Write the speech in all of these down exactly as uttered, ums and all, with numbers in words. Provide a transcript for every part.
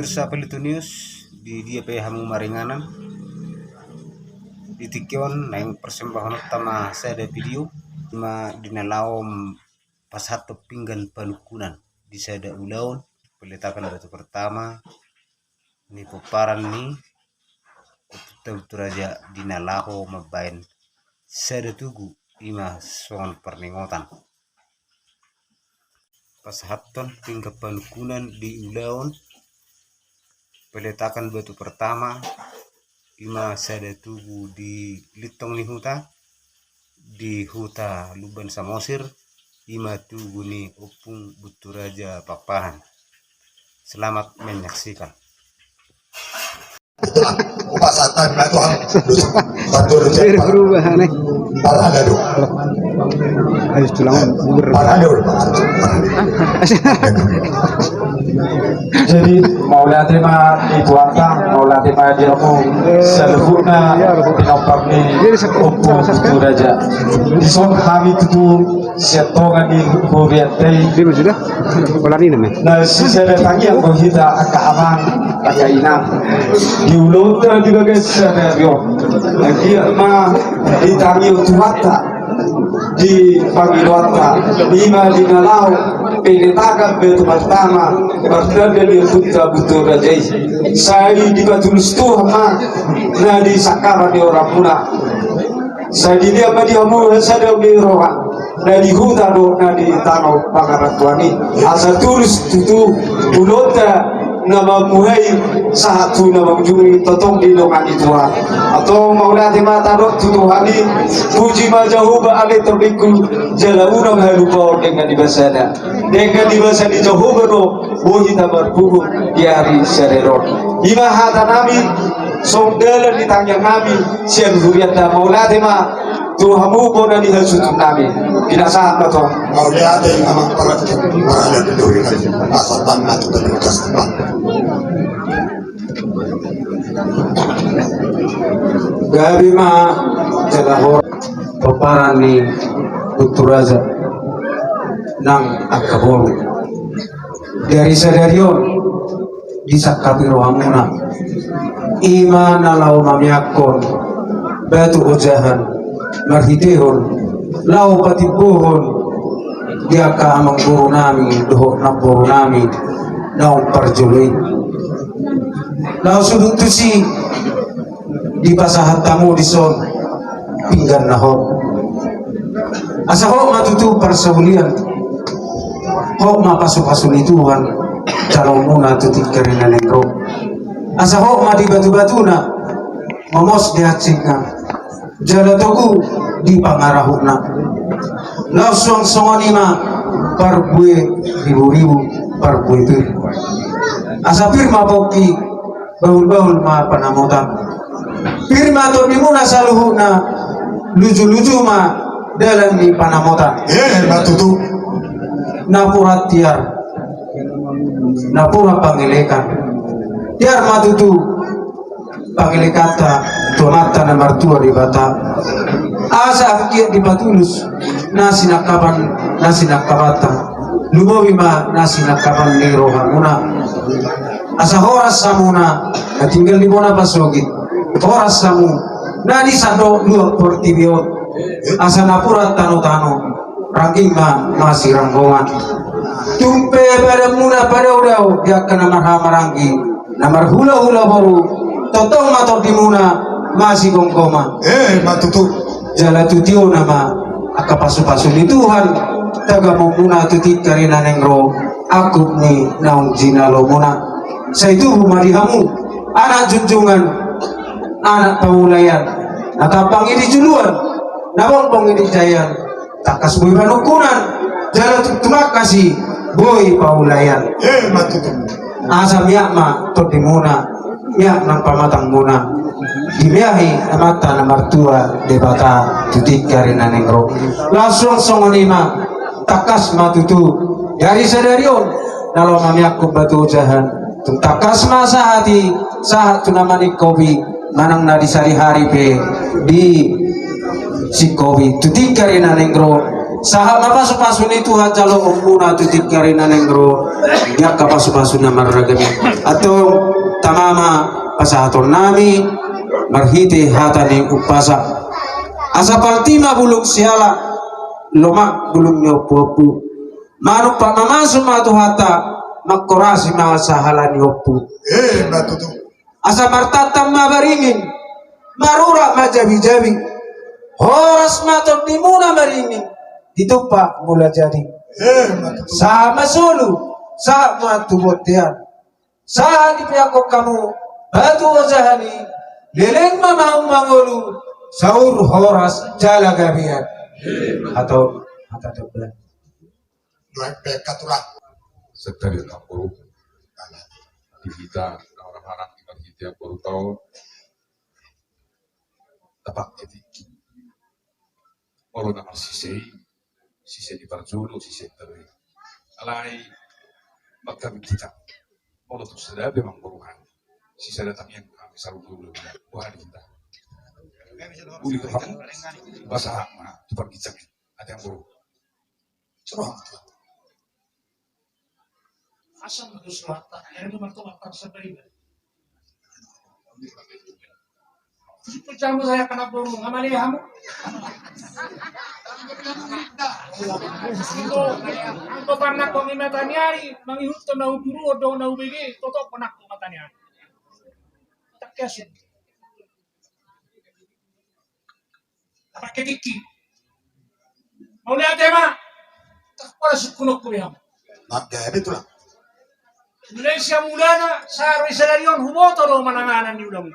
Sapalito News, di dia pe hamu maringanan. Di tingki on naeng persembahononta ma sada video, ima di na laho pasahathon pinggan panungkunan di sada ulaon, peletakan batu pertama ni pomparan ni Ompunta Bunturaja di na laho mambahen sada tugu, ima songon parningotan. Pasahathon pinggan panungkunan di ulaon peletakan batu pertama, ima sada tugu di Lintong ni Huta, di Huta Lumban Samosir, ima tugu ni Ompung Bunturaja Pakpahan. Selamat menyaksikan. Upasahathon ma tu hamu. Batur. Jadi, perubahan, eh. Parada do. Ayo, tulang, bubur. Parada do. Jadi, mauliate ma di Tuhanta, mauliate ma di hamu saluhutna pinompar ni Ompu Bunturaja. Dison hami tutu sian tonga ni hurianta i. Dia sudah. Pola ni namanya. Na sisada tangiang do hita angka amang, angka inang. Di ulaonta di bagas sadari on. Anggiat ma ditangihon Tuhanta di pangidoanta, ima di na laho peletakan batu pertama, martanda ni Ompunta Bunturaja i. Sai dipatulus Tuhan ma na di sangkapan ni oramuna. Sai dilehon ma di hamu hasadaon ni roha, na di huta do na di tano pangarantoan i. Asa tulus tutu ulaonta na mamungka i sahat tu na mangujungi tongtong di dongan ni Tuhan. Antong mauliate ma tadok tu Tuhan i, puji ma Jahowa ale tondingku, jala unang halupaon denggan ni basana. Denggan ni basa ni Jahowa do boi hita marpungu di ari sadari on. Ima hata nami, songon dalan ni tangiang nami sian hurianta. Mauliate ma tu hamu bona ni hasuhuton nami. Pinasahat ma tu hamu. Mauliate, amang parhata, parhata di duri nami. Asa tanah tu tadi kasih. Gabe ma jala hot pomparan ni Bunturaja nang angka boru. Di ari sadari on disangkapi rohamuna, ima na laho mamiangkon batu ojahan marhitehon laho patimbohon di angka amangboru nami dohot namboru nami naung parjolo i. Laho sudut tusi dipasahat hamu dison pinggan na hot. Asa hot ma tutu parsaulian, hot ma pasupasu ni Tuhan jaloonmuna tu tingki ari na naeng ro. Asa hot ma di batubatuna, momos di hansikna, jala togu di pangarahutna. Laos suang songon i ma parbue riburibu, parbue pir. Asa pir ma pongki, bahulbahul ma panamotan. Pir ma tondimuna saluhutna, lujuluju ma dalan ni panamotan. Eh, na tutu. Napuran tiar, napuran pangelekan, tiar ma tutu pangelekanta tu Amanta na martua Debata. Asa anggiat dipatulus na sinangkapan, na sinangkapanta, lumobi ma na sinangkapan ni rohamuna. Asa horas hamuna na tinggal di bona pasogit, horas hamu na di sandok luat portibi on. Asa napuran tanotano, rangging ma masiranggongan. Tung pe badanmuna padaodao di angka na marhahamaranggi, na marhulahula boru, tongtong ma tondimuna masigomgoman. Eh, ma tutu. Jala tu tiona ma angka pasupasu ni Tuhan, tagamon muna tu tingki ari na naeng ro, angkup ni naung jinalomuna. Sai tubu ma di hamu anak junjungan, anak pangulayan, na tampang i di juluan, na bongbong i di jaian, tangkas boi panungkunan, jala tung tumangkas i boi paulayan. Eh, ma tutu. Asa miak ma tondimuna, miak nang pamatangmuna, dimeahi Amanta na martua Debata tu tingki ari na naeng ro. Laos suang songon i ma, tangkas ma tutu di ari sadari on na laho mamiangkon batu ojahan, tung tangkas ma sahat i, sahat tu na maningkop i, manang na di sadihari pe disingkop i tu tingki ari na naeng ro. Sahat ma pasupasu ni Tuhan jaloonmuna tu tingki ari na naeng ro, di angka pasupasu na marragam i. Antong tama ma pasahatonnami marhite hata ni umpasa. Asa palti ma bulung siala, lomak bulung ni ompuompu. Manumpak mamasu ma Tuhanta, mangkorasi ma sahala ni ompu. Eh, ma tutu. Asa martantan ma baringin, marurat ma jabijabi. Horas ma tondimuna maringin, ditumpak mula jadi. Eh, ma tutu. Sahat ma solu, sahat ma tu bontean. Sahat dipeakhon hamu batu ojahan i, leleng ma hamu mangolu, saur horas jala gabean. Atau hata tebal. Nuaeng pe angka tulang. Sekali lagi, di hita na marhahamaranggi marhite amboru on, tapak ketik. Molo na marsise i, sise ni parjolo, sise ni tabe. Alai mangkabin hita. Molo tung sada pe manggoruhan, sisada tangiang hami saluhutna. Wah, di hita. Uli tu hamu, pasahat ma tu parginjang i. Ate amboru. Asa ma tu suhata, akhirna martobat paksa beriman. Situ jamu saya kena burung, nggak mali hamu. Anggo, anggo pernah kau lima tani hari, mangihuthon na uduru, odong na ubege, totok pernah kau matani hari. Tak kasih. Apa ketikki? Mauliate ma. Tak pala sukkunokku be hamu. Manggabe tulang. Mulai sian mulana, sahat ro sadari on huboto do manang-manang ni ulaon.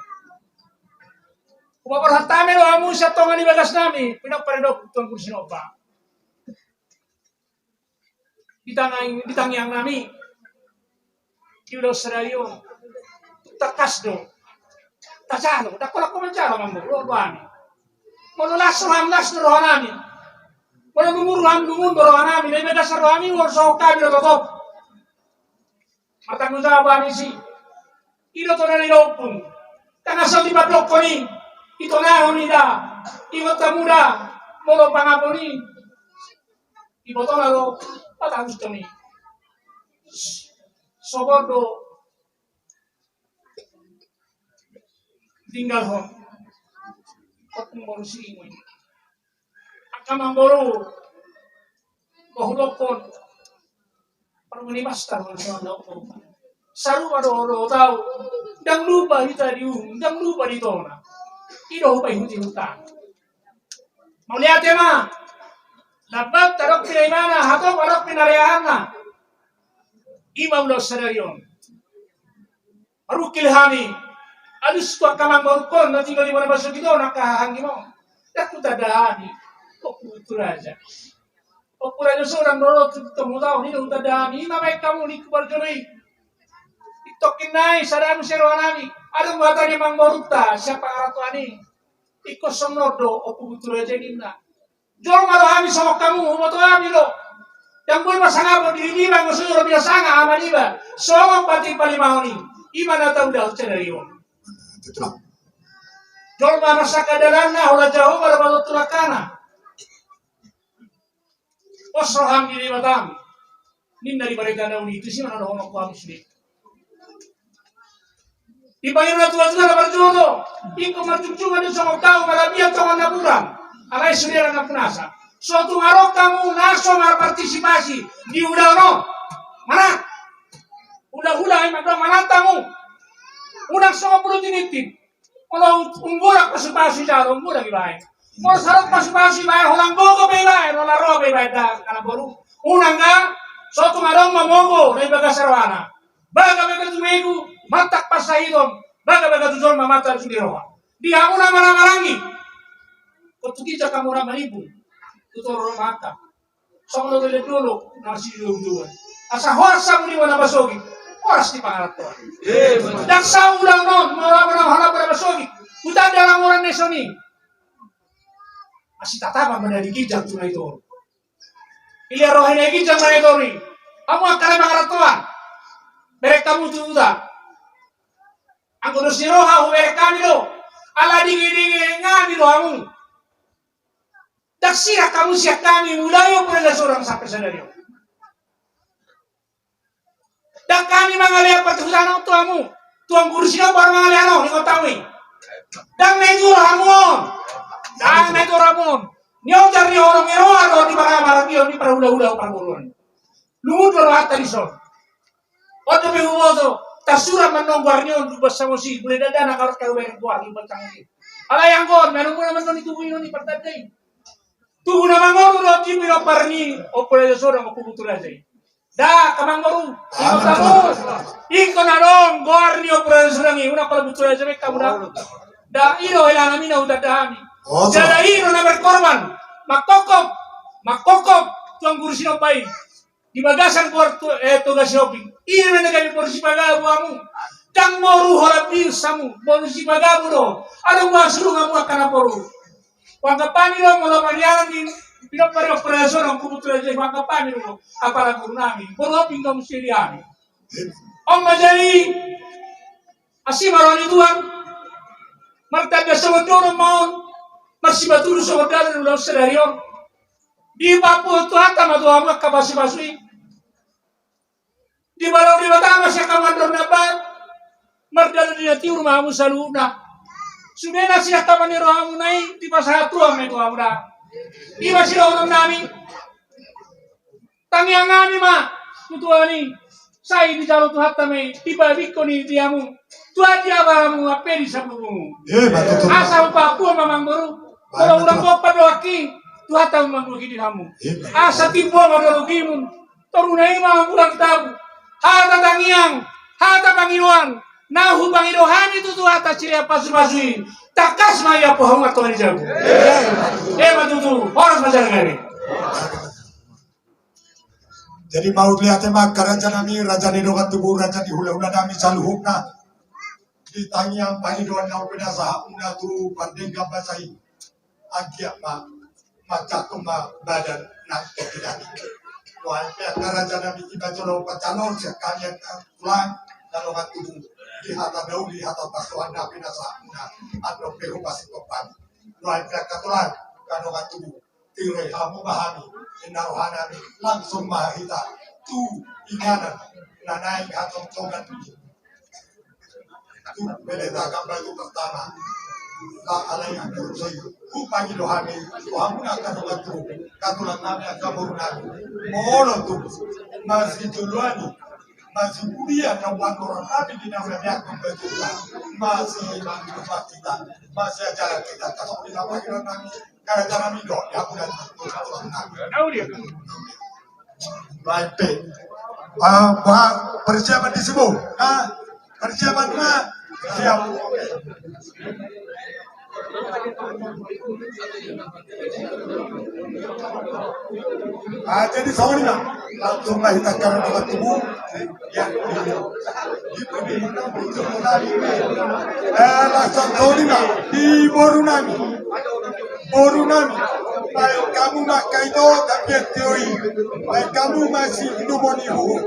Hupaborhat hami do hamu sian tonga ni bagas nami, pinang paredok tuan kursi nopa. Di tangiang, di tangiang nami. Di ulaon sadari on. Tangkas do. Tajalo, ndang holan ho manjalo ma amboru, dohot hami. Molo las roham las do roha nami. Molo dungu roham dungu do roha nami. Na i ma dasar roha nami, molo songon hami do totop. Martanggung jawab hami disi. I do tona ni ompung. Tangan saut i pandokkon i. I tonahon i da. Ingot hamu da. Molo pangapon i. Ibotona do, patahus tong i. Sobor do. Tinggal ho. Ompung boru si ingo i. Angka amangboru. Bohu dokkon. Parmuni master, boru si ingo dokkon. Sarupa do, do tau. Ndang lupa hita di uhum, ndang lupa di tona. I do hupaihut-ihut hami. Mauliate ma. Lambat adong pe na imana, hatop adong pe na reahanna. I ma ulaon sadari on. Marungkil hami. Alus tu angka amangborungkon na tinggal di bona basogit on, angka hahaanggi ma on. Ndang hutanda hami. Ompu tu raja. Ompu raja sorang do ro tu tombu taon i, ndang hutanda hami. I ma baen hamu ningku parjolo i. Tongkin nai sada muse roha nami. Adong hata ni amangborunta sian pangarantoan i. Ingkon songon on do Ompu Guntur Raja ninna. Jolma do hami songon hamu, huboto hami do. Ndang boi parsangapon diri niba anggo so jolo pinasangap ama niba. Songon patik palimahon i. I ma na taulahon sadari on. Jolma marsangkap dalanna, holan Jahowa do patontu langkana. Pos roham di Debatam. Ninna di barita na uli, tusi ma na dohononku hamu sude. Dipangido natuatua na parjolo, ingkon marjungjungan do songon tau, marabian tongon napuran. Alai sude na punasa. So tung adong hamu na so marpartisipasi di ulaon on. Manat. Hulahula i mandok manat hamu. Unang songon bulu tinitip. Molo umborak pasupasu jalo, umborak ibaen. Molo saro pasupasu ibaen, holan gogo pe ibaen, holan ro pe ibaen, da, angka amangboru. Unang da, so tung adong mamogo na di bagasan rohana. Bagabaga tu begu, mantak pansahiton, bagabaga tu jolma mantak tu di roha. Di hamu na marhahamaranggi. Kotu ginjang hamu na manimbung. Tu toru roha mantak. Songon na tole dolo, na marsidoudouan. Asa horas hamu di bona basogit, horas di pangarantoan. Ndang saulahon on, molo hamu na horas di bona basogit, hutanda na goran na dison i. Asi tatapan ma na di ginjang tu na i toru. Ilia roha i na di ginjang na i toru i. Hamu angka na pangarantoan. Bereng hamu tu huta. Anggo dos ni roha hubereng hami do. Ala dingedinge hami do hamu. Ndang sirang hamu sian hami mulai Ompu Raja Sorang sampe sadari on. Ndang hami mangalean patuhutan on tu hamu. Tuan Guru Sinomba mangalean on, ingot hamu i. Ndang na i tu rohamu on. Ndang na i tu rohamu on. Niojar ni holong ni roha do di parmaranggi on, di parhulahula parboruon. Lungun do rohanta dison. On dope huboto, tarsurat ma annon goar ni on di umbahen samosir, molo ndada na karohon hamu baen goar ni umbahen samosir. Alai anggo on, manang muna ma annon i tubu i, annon i partanda i. Tubu na mangoru do di pinompar ni Ompu Raja Sorang, Ompu Butuh Raja i. Ndang, amang boru, ingot hamu. Ingkon adong goar ni Ompu Raja Sorang i, unang pola Butuh Raja baen hamu da. Ndang, i do hela nami na hutanda hami. Jala i do na berkorban. Mangkophop, mangkophop Tuan Guru Sinomba i. Di bagasan goar tu, eh, Toga Sihombing. I do na gabe boru Sipagabu hamu. Ndang boru Holan Bius hamu, boru Sipagabu do. Adong boha surung hamu angka namboru. Huanggap hami do molo marnialan di pinompar ni Ompu Raja Sorang, Ompu Butuh Raja i, huanggap hami do. Apala guru nami, boru Hombing do muse di hami. On ma jadi, asi ma roha ni Tuhan. Martanda songon dolok ma on. Marsipatudu songon dalan ulaon sadari on. Dipaboa Tuhanta ma tu hamu angka pasupasu i. Dibalao Debata ma sian hamu andor na bahat. Mardalan di na tiur ma hamu saluhutna. Sude na sian tama ni rohamuna i dipasahat Tuhan ma i tu hamu da. I ma sidohonon nami. Tangiang nami ma tu Tuhan i. Sai dijalo Tuhanta ma i, dipaabingkon i di hamu. Tuhan di abamu, ampe di saburbumu. Asa hupaboa ma amang boru. Molo hurang gompa do aki, Tuhanta ma manggogoi di hamu. Asa timbo ma dologimu. Toruna i ma amang boru tabu. Hata tangiang, hata pangidoan. Na hupangido hami tu Tuhanta sian pasupasu i. Tangkas ma i ampu hamu ma tonga ni jabu. Ema tutu, horas ma jala gabe. Jadi mauliate ma angka raja nami, raja ni dongan tubu, raja ni hulahula nami saluhutna. Di tangiang pangidoan na hupasahat muna tu pardenggan basa i. Anggiat ma manjangkon ma badan nang tondi nami. Nuaeng pe angka raja nami, ima jolo pansalon sian hami angka tulang na dongan tubu. Di hata na uli, hata pandohan na pinasahat muna, andon pe hupasingkop hami. Nuaeng pe angka tulang na dongan tubu. Tiroi hamu ma hami, ninna roha nami, langsung ma hita tu inganan na naeng hatongtongan. Tu Baleta Gambatu Pertama. Alai angka tulang, hupangido hami tu hamu na angka dongan tubu, angka tulang nami, angka boru nami. Molo tung masijoloan i, masibudian na huantusi nami di na hurang ni angka batu, masimanjujung hita, masiajaran hita, angka tulang nami. Baik, pe. Ah, ba-, persiapan di sibo. Ah, persiapan ma. Siap. Ah, jadi songon i ma. Langsung ma hita angka dongan tubu. Eh, langsung songon i ma, di boru nami. Boru nami. Baen hamu ma angka ito, tapi ete oi. Baen hamu ma si indomoni huhu.